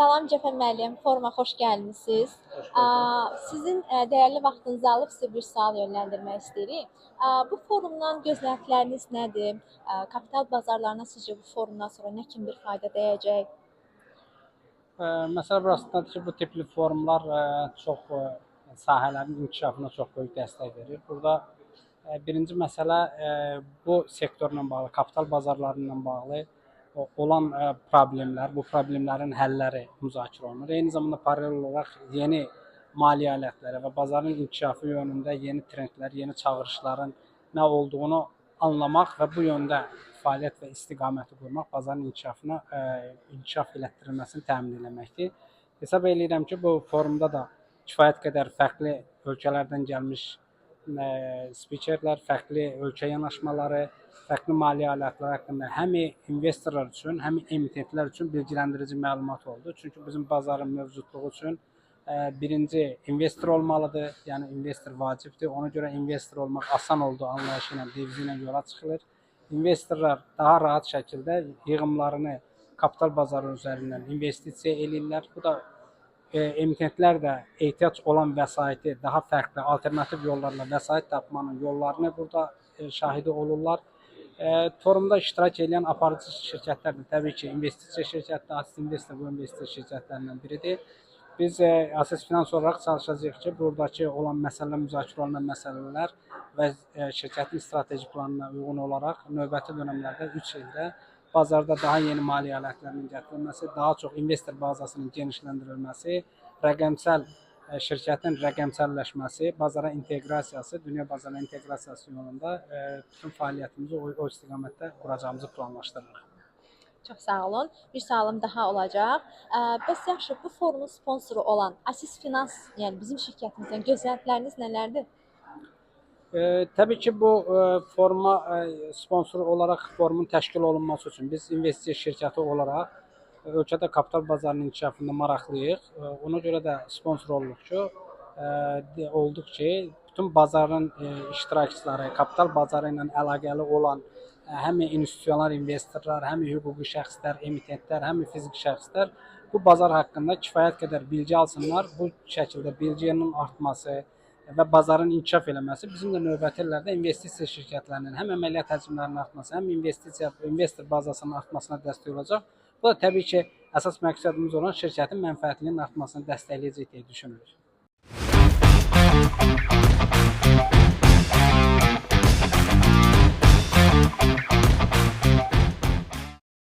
Salam Cəfər müəllim, foruma xoş gəlmisiniz. Xoş gördük. Sizin dəyərli vaxtınızı alıb sizə bir sual yönləndirmək istəyirik. Bu forumdan gözləntiləriniz nədir? Kapital bazarlarına sizcə bu forumdan sonra nə kimi bir fayda dəyəcək? Məsələ burasındadır ki, bu tipli forumlar çox sahələrin inkişafına çox böyük dəstək verir. Burada birinci məsələ bu sektorla bağlı, kapital bazarları ilə bağlı olan problemlər, bu problemlərin həlləri müzakirə olunur. Eyni zamanda paralel olaraq yeni maliyyə alətləri və bazarın inkişafı yönündə yeni trendlər, yeni çağırışların nə olduğunu anlamaq və bu yöndə fəaliyyət və istiqaməti qurmaq bazarın inkişafına, inkişaf elətdirilməsini təmin eləməkdir. Hesab eləyirəm ki, bu forumda da kifayət qədər fərqli ölkələrdən gəlmiş spikerlər, fərqli ölkə yanaşmaları, fərqli maliyyə alətləri haqqında həm investorlar üçün, həm emitentlər üçün bilgiləndirici məlumat oldu. Çünki bizim bazarın mövcudluğu üçün birinci investor olmalıdır. Yəni investor vacibdir. Ona görə investor olmaq asan oldu anlayışı ilə, devizi ilə yola çıxılır. İnvestorlar daha rahat şəkildə yığımlarını kapital bazarı üzərindən investisiya eləyirlər. Bu da emitentlər də ehtiyac olan vəsaiti daha fərqli alternativ yollarla vəsait tapmanın yollarını burada şahidi olurlar. Forumda iştirak edən aparıcı şirkətlər də təbii ki, investisiya şirkətləri, Asis Invest də bu investisiya şirkətlərindən biridir. Biz Asis Finans olaraq çalışacağıq ki, buradakı olan məsələlər, müzakirə olunan məsələlər və şirkətin strateji planına uyğun olaraq növbəti dönəmlərdə 3 ildə bazarda daha yeni maliyyə alətlərinin gətirilməsi, daha çox investor bazasının genişləndirilməsi, rəqəmsəl şirkətin rəqəmsəlləşməsi, bazara inteqrasiyası, dünya bazarına inteqrasiyası yolunda bütün fəaliyyətimizi o istiqamətdə quracağımızı planlaşdırırıq. Çox sağ olun. Bir sualım daha olacaq. Bəs yaxşı, bu forumun sponsoru olan Asis Finans, yəni bizim şirkətimizdən gözləntiləriniz nələrdir? Təbii ki, bu foruma sponsor olaraq forumun təşkil olunması üçün biz investisiya şirkəti olaraq ölkədə kapital bazarının inkişafında maraqlıyıq. Ona görə də sponsor olduq ki, bütün bazarın iştirakçıları, kapital bazarı ilə əlaqəli olan həm institusional investorlar, həm hüquqi şəxslər, emitentlər, həm fiziki şəxslər bu bazar haqqında kifayət qədər bilgi alsınlar. Bu şəkildə bilginin artması və bazarın inkişaf eləməsi bizim də növbəti illərdə investisiya şirkətlərinin həm əməliyyat həcmlərinin artması, həm investisiya investor bazasının artmasına dəstək olacaq. Bu da təbii ki, əsas məqsədimiz olan şirkətin mənfəətliyinin artmasını dəstəkləyəcək deyə düşünürük.